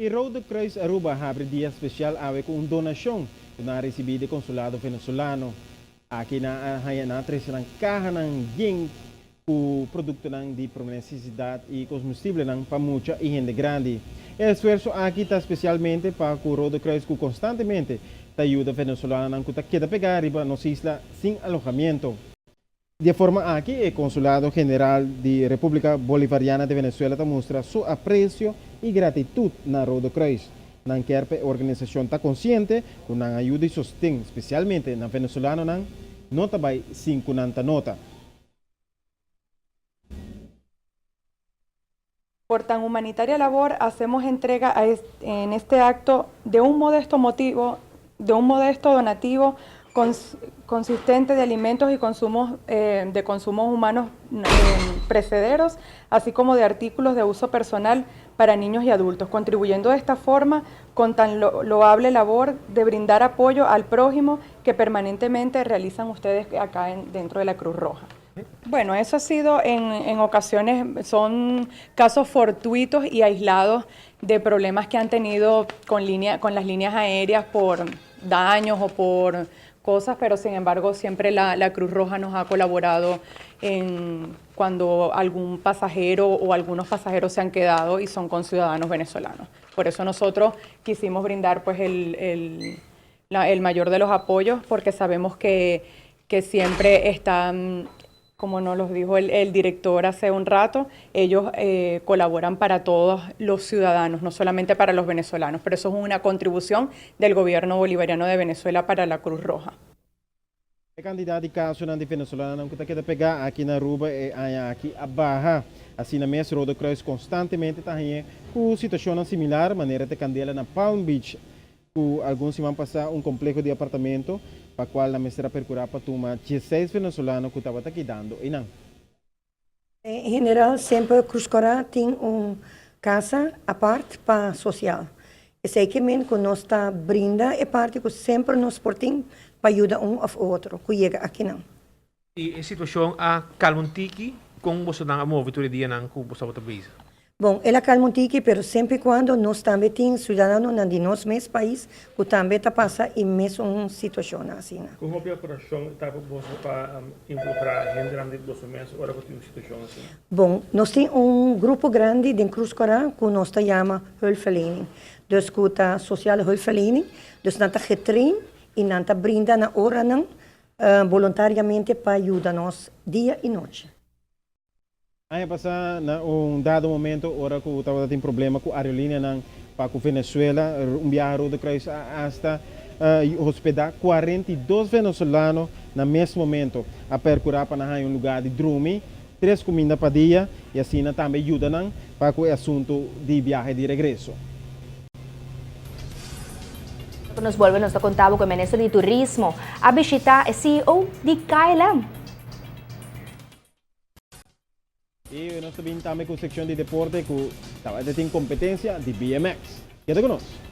E Rode Kruis Aruba a habri dia special awe cu un donacion cu nan a ricibi di Consulado Venezolano. Aki nan a haya nan a trece nan cahanan yen cu productonan di prome necesidad y cosmustiblenan pa mucha y hende grandi. E esfuerso aki ta specialmente pa cu Rode Kruis cu constantemente ta yuda Venezolanonan cu ta keda pega riba nos isla sin alojamiento. Di e forma aki e Consulado General di Republica Bolivariana di Venezuela ta mustra su aprecio y gratitud na Rode Kruis. Nan kier pa e organisacion ta consciente cu nan ayuda y sosten, specialmente na Venezolanonan, no ta bay sin cu nan ta nota. Por tan humanitaria labor hacemos entrega a en este acto de un modesto motivo, de un modesto donativo consistente de alimentos y consumos eh, de consumos humanos eh, precederos, así como de artículos de uso personal para niños y adultos, contribuyendo de esta forma con tan loable labor de brindar apoyo al prójimo que permanentemente realizan ustedes acá dentro de la Cruz Roja. Bueno, eso ha sido en, en ocasiones, son casos fortuitos y aislados de problemas que han tenido con, línea, con las líneas aéreas por daños o por cosas, pero sin embargo siempre la, la Cruz Roja nos ha colaborado en cuando algún pasajero o algunos pasajeros se han quedado y son con ciudadanos venezolanos. Por eso nosotros quisimos brindar pues el, el, el mayor de los apoyos porque sabemos que, que siempre están como nos lo dijo el, el director hace un rato, ellos eh, colaboran para todos los ciudadanos, no solamente para los venezolanos, pero eso es una contribución del gobierno bolivariano de Venezuela para la Cruz Roja. E kantidat di kasonan di venezolanonan ku ta keda pegá aki na Aruba e aña aki a baha. Asina mes Rode Kruis konstantemente ta hañ'é ku situashonnan similar manera te kandela na Palm Beach ku algun siman pasá un kompleho di apartamento pa kual nan mester a perkurá pa tuma diesseis venezolano ku tabata kidando einan. En general semper Cruz Cora tin un casa apart pa social. Esey ke men cu nos ta brinda e parti cu semper nos por tin pa yuda un of otro cu yega akinan. I e situacion a calma un tiki? Con bosonan a move tur e dianan cu bo tabata bezig? Bon, el a calma un tiki, pero semper y cuando nos tambe tin ciudadanonan di nos mes pais cu tambe ta pasa e mesun situacionnan asina. Con hopi operacion ta pa boso pa involucra hendenan di boso mes ora cu tin un situacion asina? Bon, nos tin un grupo grandi den Cruz Cora cu nos ta yama hulpverlening, dus cu ta sociale hulpverlening, dus nan ta getrain y nan ta brinda nan oranan boluntariamente pa yuda nos dia y nochi. Aña pasá na un dado momento ora ku tabata tin problema ku aerolíneanan pa ku Venezuela, un biaha Rode Kruis a asta hospedá 42 venezolano na mes momento. A perkurá pa nan haña un lugá di drumi, tres kuminda pa dia i asina tambe yuda nan pa ku e asuntu di biahe di regreso. Ora nos bolbe nos ta konta bo ku e Minister di Turismo a bishitá e CEO di KLM. I nos ta bin tambe ku sekshon di deporte ku tabata tin kompetensia di BMX. Keda ku nos!